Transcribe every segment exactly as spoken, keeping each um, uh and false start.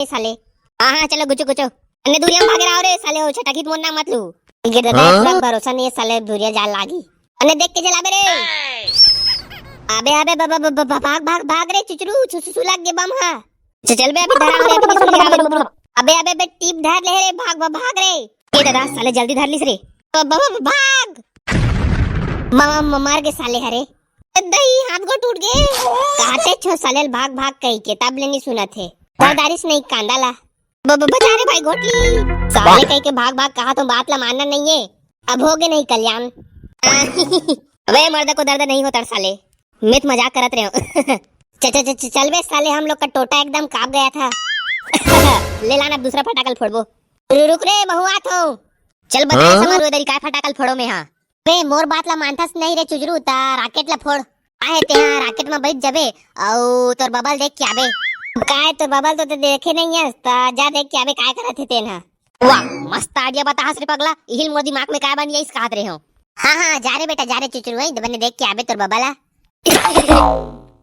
ए साले। हाँ, हाँ, चलो, गुचो, गुचो। अन्ने दूरिया में भागे रहो रे, साले, हो छटकी मोर ना मत लू। गिर देता है, हाँ? पूरा भरोसा नहीं है, साले, दूरिया जान लागी। अन्ने देख के चलाबे रे। अबे, अबे, ब-, ब-, ब-, ब-, भाग, भाग, भाग रे, चुचरू, सु-, सु-, सु लग गे बम, हाँ। च-, चल बे, अभी धरा हो रे, अभी सुन रे, अबे, अबे, अबे, टीप धर ले रे, भाग, भाग, भाग रे। ये दादा, साले, जल्दी धर लिस रे। ब-, ब-, ब-, भाग। म-, म-, म-, मर गे साले, हरे। दई, हाथ गो टूट गे। कहते छो साले ल भाग भाग कही के, तब ले नहीं सुनत हे। दरदारिस नहीं कांदा ला। ब-, ब-, बचा रे भाई गोटली। साले कही के भाग भाग कहा तो बात ला मानना नहीं है। अब हो गे नहीं कल्याण। अबे मर्द को दर्द नहीं होता साले। मैं तो मजाक करत रहे हूँ। च-, च-, च-, च-, चल बे साले, हम लोग का टोटा एकदम कांप गया था। ले लाना, अब दूसरा फटाकल फोड़बो। रु-, रुक रे, महू आत हूँ। चल बता हाँ? समर, वो दरी काय फटाकल फोड़ो में हाँ। बे, मोर बात ला मानथस नहीं रे चुजरू, ता राकेट ला फोड़। आहे ते हाँ, राकेट में बैठ जाबे, अउ तोर बबल देख के आबे। काय तोर बबल तो ते देखे नहीं है, ता जा देख के आबे काय करत हे तेन हा। वाह, मस्त आइडिया बताहस रे पगला, इहिल मोर दिमाग में काय बन गया इस कहत रहे हो। हाँ, हाँ, जा रे बेटा, जा रे चुचरू, वहीं बने देख के आबे तोर बबल ला।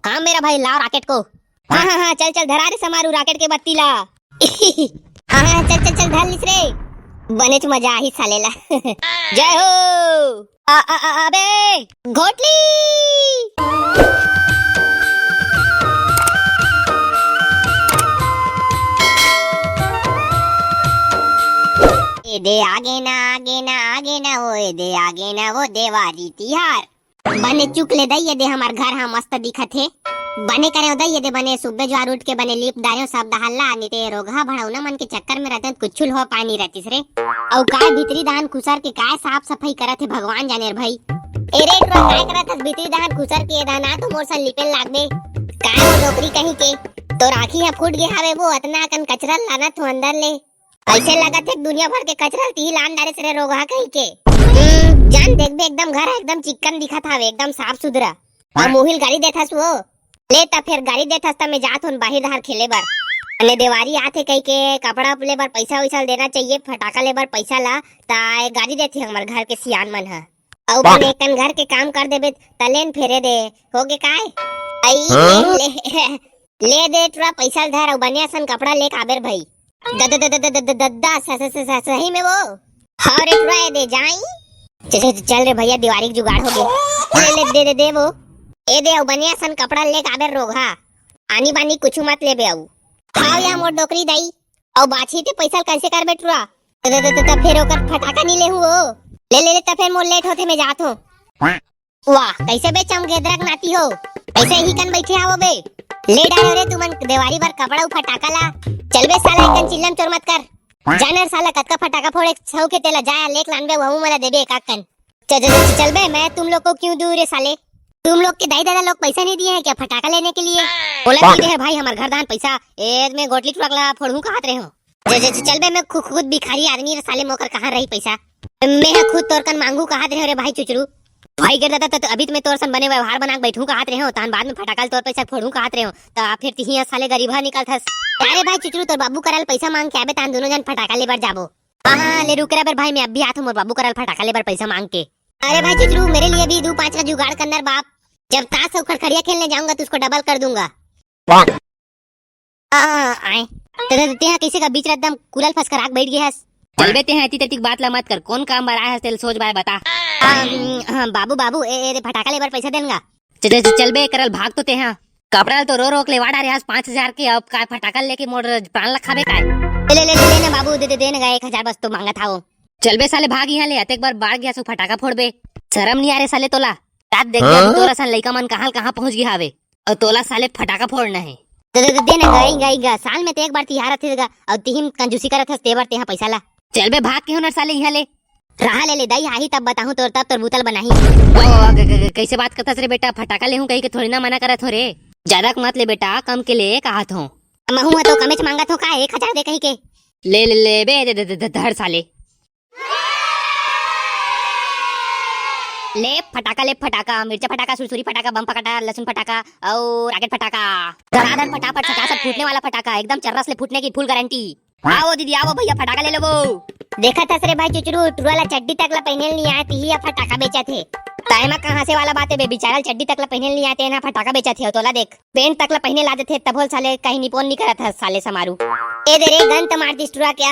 हाँ मेरा भाई, लाओ राकेट को। हाँ, हाँ, हाँ, चल, चल, धरा रे समारू राकेट के बत्ती ला। हाँ, हाँ, चल, चल, चल, धर लिस रे। बनेच मजा आही साले ला। जय हो। आ, आ, आ, अबे, घोटली। ए दे आगे ना, आगे ना, आगे ना, ओ ए दे आगे ना, वो देवारी तिहार। बने चुक ले दई, ये दे हमर घर हा मस्त दिखत हे। बने करे दई, ये दे बने सुबह जुआर उठ के बने लीप डारेव सब डहर ला, नहीं ते रोगहा भड़ौना मन के चक्कर में रहते कुछ हो पानी रहतीस रे। अउ काय भीतरी दान खुसर के काय साफ सफाई करत हे भगवान जाने रे भाई। ए रे टुरा, काय करत हस भीतरी दान खुसर के? ए दान आ तो मोर सन लिपेल लागबे। काय वो डोकरी कहीं के, तोर आँखी हा फूट गे हावे वो, अतना अकन कचरा लानत हो अंदर ले। ऐसे लगत हे दुनिया भर के कचरा तिही लान डारे रे रोगहा कहीं के। हम्म, जान देखबे एकदम घर एकदम चिक्कन दिखत हावे, एकदम साफ सुथरा। अउ मुहिल गारी देथस वो। ले त फेर गारी देथस त मैं जात होन बाहिर धार खेले बर। अने देवारी आथे कहि के कपड़ा ले बर पैसा वैसा देना चाहिए, फटाका ले बर पैसा ला, त ए गारी देथे हमर घर के सियान मन ह। अउ बने एकन घर के काम कर देबे त लेन फेरे दे, होगे काय? अई हाँ? ले, ले, ले दे टुरा पैसा ल धर अउ बने असन कपड़ा लेके आबे रे भाई। The-, the-, the-, the-, the-, the-, the-, the-, स-, स-, स-, स-, सही में वो। हाँ रे टुरा, ए दे जाई। च-, च-, च-, चल रे भैया, दिवारी के जुगाड़ हो गए। ले, ले, दे, दे, दे वो। ए दे, अउ बनिया सन कपड़ा लेके आबे रोगहा। आनी बानी कुछ मत लेबे अउ। हाँ या मोर डोकरी दाई। अउ बाछी ते पैसा कैसे करबे टुरा? त, त, त, त, त फेर ओकर फटाका नहीं लेहू हो। ले, ले, ले, त फेर मोर लेट होथे, मैं जात हूँ। वाह, कैसे बे चमगेदरा के नाती हो? कैसे ही कन बैठे हावो बे? ले डालो रे तुमन देवारी बर कपड़ा अउ फटाका ला। चल बे साला, एकन चिल्लम चोर मत कर। जाने साला कतका फटाका फोड़े शौक हे तेला, जा लेक लानबे, वहू मला देबे एक आध कन। च-, च-, च-, चल बे, मैं तुम लोग को क्यों दूं रे साले? तुम लोग के दाई दादा लोग पैसा नहीं दिए हैं क्या फटाका लेने के लिए? बोला नहीं दे है भाई, हमार घर दान पैसा, ए, मैं गोटली टुरकला फोड़हूं कहत रहे हो। च-, च-, च-, चल बे, मैं खु-, खुद भिखारी आदमी रे साले, मोकर कहाँ रही पैसा? मैं ह खुद तोर कन मांगू कहत रहे हो रे भाई चुचरू। भाई गिर दादा, त, त अभी त मैं तोर सन बने व्यवहार बना के बैठूं कहत रहे हो, तान बाद में फटाका ल तोर पैसा फोड़ूं कहत रहे हो, त फिर तिही साले गरीबा निकलथस। अरे भाई चुचरू, तोर बाबू करा ल पैसा मांग के आबे, तान दोनों जन फटाका लेबर जाबो। हाँ, हाँ, ले रुक रे बर भाई, मैं अभी आत हूँ, मोर बाबू करा ल फटाका लेबर पैसा मांग के। अरे भाई चुचरू, मेरे लिए भी दो पाँच का जुगाड़ करना रे बाप, जब ताश अउ खड़खड़िया खेलने जाऊंगा तो उसको डबल कर दूंगा। आ, आए। ते, ते, तेहा कइसे का बीच रद्दम कुलल फसकराक बैठ गे हस? चलबे तेहा एती तेती के बात ला मत कर, कौन काम बर आए हस तेल सोच बाय बता। आ, हम्म, हाँ, बाबू, बाबू, ए, ए, दे फटाका लेबर पैसा देन गा। च-, च-, च-, चलबे करल भाग तो तेहा। कपड़ा ल तो रो रोक लेवा डारे हस पाँच हजार के, अब का फटाका लेके मोर प्राण ल खाबे काय? ले, ले, ले, ले ना बाबू, दे, दे, दे ना गा, एक हजार बस तो मांगत हावो। चलबे साले भाग यहाँ ले, अतेक बार बाढ़ गया सो फटाका फोड़बे। शरम नहीं आ रे साले तोला। रात देख गया हाँ? तोरा सन लइका मन कहाँ ल कहाँ पहुँच गया हावे। अउ तोला साले फटाका फोड़ना हे। दे, दे, दे, दे ना, गई, गई गा। साल में ते एक बार तिहार आथे गा, अउ तिही म कंजूसी करत हस, ते बर तेहा पैसा ला। चल बे, भाग के होनर साले इहाँ ले। रहा ले, ले, दाई आही तब बताहूँ तोर, तब तोर बूता ल बनाही। ओ, ग-, ग-, ग-, कैसे बात करत हस रे बेटा? फटाका लेहूँ कही के थोड़ी ना मना करत हो रे। ज्यादा के मत ले बेटा, कम के ले कहत हो। महूँ ह तो कमेच मांगत हो का, एक हजार दे कही के। ले, ले, ले बे, दे, दे, दे, दे, धर साले। ले फटाका, ले फटाका, मिर्चा फटाका, सुरसुरी फटाका, बम फटाका, लहसुन फटाका अउ राकेट फटाका। धड़ाधड़ फटाफट फटाफट फूटने वाला फटाका, एकदम चर्रस ले फूटने की full guarantee। आओ दीदी, आओ भैया, फटाका ले लेबो। देखत हस रे भाई चुचरू, टुरा ला चड्डी तक ला पहिने ल नइ आय, तिही ह फटाका बेचत हे। त एमा कहाँ से वाला बात हे बे, बिचारा ल चड्डी तक ला पहिने ल नइ आय, तेन ह फटाका बेचत हे। अउ तोला देख, पैंट तक ला पहिने ला देथे, तभो ल साले कहीं निपोन नइ करत हस साले समारू। ए दे रे, गन त मार दिस टुरा के।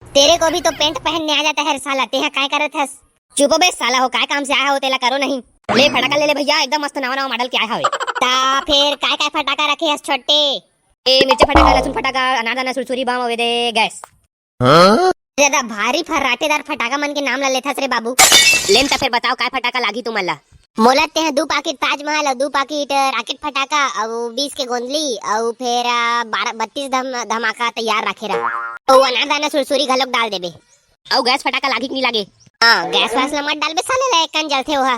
तेरे को भी तो पैंट पहनने आ जाता है रे साला, तेहा काय करत हस? चुप बे साला हो, काय काम से आय हो तेला करो नहीं। ले फटाका ले ले भैया, एकदम मस्त नवा नवा मॉडल के आय हवे। त फेर काय काय फटाका रखे हस छोटे? ए मिर्चा फटाका, लहसुन फटाका, अनारदाना, सुरसुरी, बम, अउ ए दे गैस। हाँ? ज्यादा भारी फर्राटेदार फटाका मन के नाम ला लेथस रे बाबू। ले न त फेर बताओ, काय फटाका लागही तुमन ला? मोला तेहा दू पाकिट ताजमहल अउ दू पाकिट, अ, राकेट फटाका अउ बीस के गोंदली अउ फेर, अ, बारह, बत्तीस धम-, धमाका तैयार राखे रहा। अउ अनारदाना सुरसुरी घलोक डाल देबे। अउ गैस फटाका लागही कि नइ लागे? हाँ, गैस वैस ला मत डालबे साले ला, एक कन जलथे ओहा।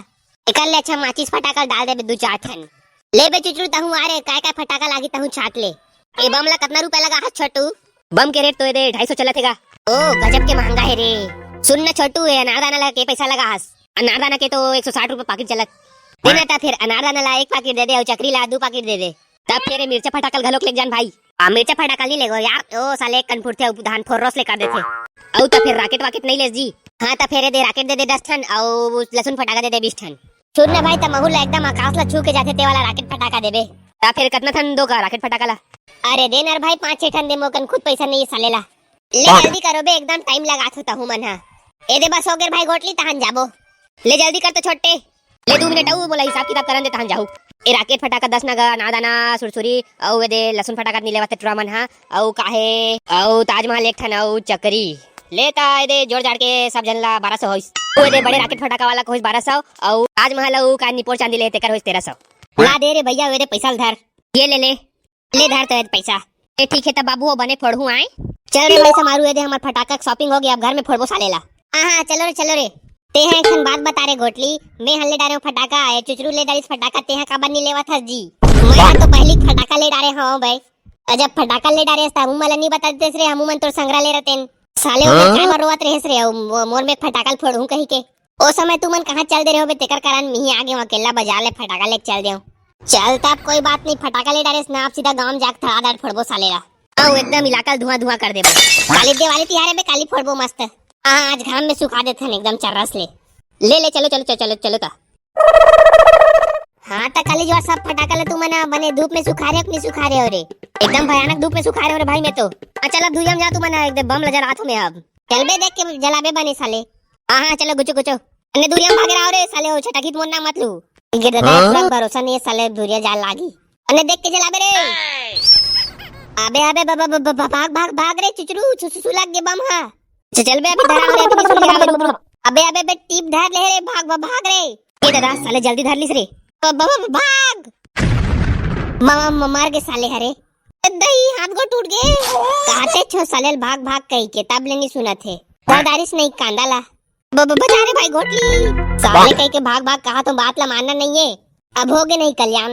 एकर ले अच्छा माचिस फटाका डाल देबे दू चार ठन। ले बे चुचरू, तहूँ आ रे, काय काय फटाका लागही तहूँ छाट ले। ए बम ला कतना रुपया लगा हस छोटू? बम के रेट तो ए दे ढाई सौ चलत हे गा। ओ, गजब के महंगा हे रे। सुन न छोटू, ए अनारदाना ला के पैसा लगा हस? अनारदाना के तो एक सौ साठ रुपया पाकिट चलत। दे ना त फेर अनारदाना ला एक पाकिट दे दे, अउ चकरी ला दू पाकिट दे दे। त फेर ए मिर्चा फटाका ल घलोक लेग जान भाई। आ, मिर्चा फटाका ल नइ लेगो यार, ओ साले एक कन फुटथे, अउ धान फोर्रोस ले कर देथे। अउ त फेर राकेट वाकेट नइ लेस जी? हाँ त फेर ए दे राकेट दे दे दस ठन, अउ लहसुन फटाका दे दे बीस ठन। सुन ना भाई, त महू ला एकदम आकाश ला छू के जाथे ते वाला राकेट फटाका देबे। त फेर कतना ठन दो का राकेट फटाका ला? अरे दे ना रे भाई, पाँच छह ठन दे, मोकन खुद पैसा नइ हे साले ला। ले जल्दी करो बे, एकदम टाइम लगात हो तहू मन हा। ए दे बस हो गे रे भाई गोटली, तहन जाबो। ले जल्दी कर तो छोटे। ले दू मिनट अउ, मोला हिसाब किताब करन दे, तहन जाहू। ए राकेट फटाका दस नगा, अनारदाना, सुरसुरी, अउ ए दे लहसुन फटाका नइ लेवत हे टुरा मन हा, अउ काहे, अउ ताजमहल एक ठन, अउ चकरी। ले ता ए दे जोड़ जाड़ के सब झन ला बारह सौ होइस। ओ ए दे बड़े राकेट फटाका वाला के होइस बारह सौ, अउ ताजमहल अउ का निपोर चांदी ले तेकर होइस तेरह सौ। ला दे रे भैया, ए दे पैसा ल धर। ये ले ले। ले धर तो पैसा। ए ठीक हे त बाबू, ओ बने फोड़हूँ आय। चल रे भाई समारू, ए दे हमर फटाका के shopping हो गे, अब घर में फोड़बो साले ला। हाँ हाँ, चलो रे, चलो रे। तेहा एक ठन बात बता रे गोटली, मैं हल्ले डारे हूँ फटाका, ए चुचरू ले डारिस फटाका, तेहा काबर नइ लेवत हस जी? मैं तो पहिली फटाका ले डारे हूँ बे। अ जब फटाका ले डारे हस त हमू मन ला नइ बता देतेस रे, हमू मन तोर संगरा ले रहतेन। साले ओकर हाँ? काय बर रोवत रहेस रे, अउ मो-, मोर में फटाका ल फोड़हूँ कहि के। ओ समय तुमन कहाँ चल दे रहे हो बे, तेकर कारण मिही आगे वहाँ अकेला बाजार ले फटाका लेके चल दे हो। चल तब कोई बात नहीं, फटाका ले डारेस ना, अब सीधा गांव में जाके धड़ाधड़ फोड़बो साले ला। अउ एकदम इलाका ल धुआं धुआं कर देबो। काली दिवाली तिहार हे बे, काली फोड़बो मस्त। हाँ, आज घाम में सुखा देथन एकदम चर्रस ले। ले ले, चलो चलो चलो चलो चलो ता। हाँ, त काली जुआर सब फटाका ल तुमन ह बने धूप में सुखा रहे हो कि नहीं सुखा रहे हो रे? एकदम भयानक धूप में सुखा रहे हो रे भाई, मैं तो। हाँ, चल अब धुरिया में जा तुमन ह, एकदम बम ल जलात हो मैं अब। चल बे, देख के जलाबे बने साले। हाँ हाँ, चलो गुचो गुचो। अने धुरिया में भागे रहो रे साले, ओ छटकी त मोर नाम मत लू। गिर दे, हाँ? पूरा भरोसा नहीं है साले, धुरिया जाल लागी। अने देख के जलाबे रे। अबे अबे ब-, ब-, ब-, ब-, भाग भाग भाग रे चुचरू, सु-, सु-, सुलग गे बम हा। च-, चल बे, अभी धरा रे, अभी सुलग गे, रुक, रुक। अबे अबे बे, टीप धर ले रे, भाग ब-, भाग रे। ए दादा, साले जल्दी धर लिस रे। ब-, ब-, ब-, भाग। म-, म-, म-, मर गे साले हरे। दही हाथ गोड़ टूट गे। कहते छो साले ल भाग भाग कहि के, तब ले नहीं सुनत हे। धर डारिस नहीं कांदा ला। ब-, ब-, बचा रे भाई गोटली। साले कहि के भाग भाग कहा तो बात ला मानना नहीं है। अब हो गे नहीं कल्याण।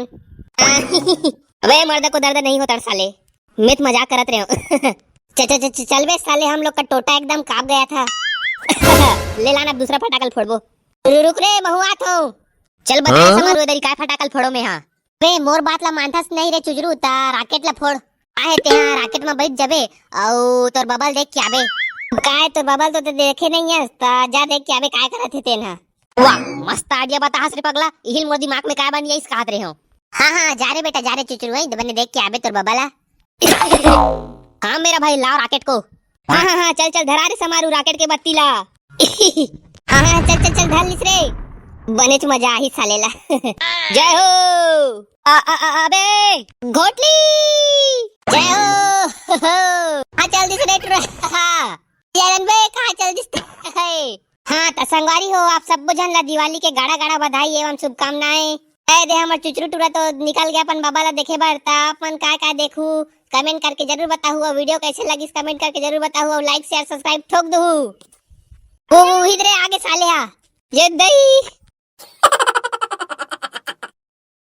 अबे मर्द को दर्द नहीं होता साले। मैं तो मजाक करत रहे हूँ। च-, च-, च-, च-, चल बे साले, हम लोग का टोटा एकदम कांप गया था। ले लाना अब दूसरा फटाकल फोड़बो। रु-, रुक रे, महू आत हूँ। चल बता हाँ? समारू, इधर ही काय फटाकल फोड़ो मैं हाँ। बे, मोर बात ला मानथस नहीं रे चुजरू, ता राकेट ला फोड़। आहे तेहा राकेट में बैठ जाबे, अउ तोर बबल देख के आबे। काय तोर बबल तो ते देखे नहीं है, ता जा देख के आबे काय करत हे तेन हा। वाह, मस्त idea बताहस रे पगला, इहिल मोर दिमाग में काय बन आइस कहत रहे हो। हाँ हाँ, जा रे बेटा, जा रे चुचरू, वही बने देख के आबे तोर बबल ला। हाँ मेरा भाई, लाओ राकेट को। हाँ हाँ हाँ, चल चल, धरा रे समारू राकेट के बत्ती ला। हाँ हाँ, चल चल चल, धर लिस रे। बनेच मजा आही साले ला। जय हो। आ, आ, आ, अबे घोटली। जय हो। हाँ, चल दिस रे टुरा। यारन बे, कहाँ चल दिस? हाँ, त संगवारी हो, आप सब्बो झन ला दिवाली के गाड़ा गाड़ा बधाई एवं शुभकामनाएं। ए दे, हमर चुचरू टुरा तो निकल गया अपन बाबा ला देखे बर, त आप मन काय काय देखू, comment करके जरूर बताहू, और video कैसे लगिस, comment करके जरूर बताहू, और like, share, subscribe ठोक दहू। ओ, उहिद रे आगे साले हा। ये दई।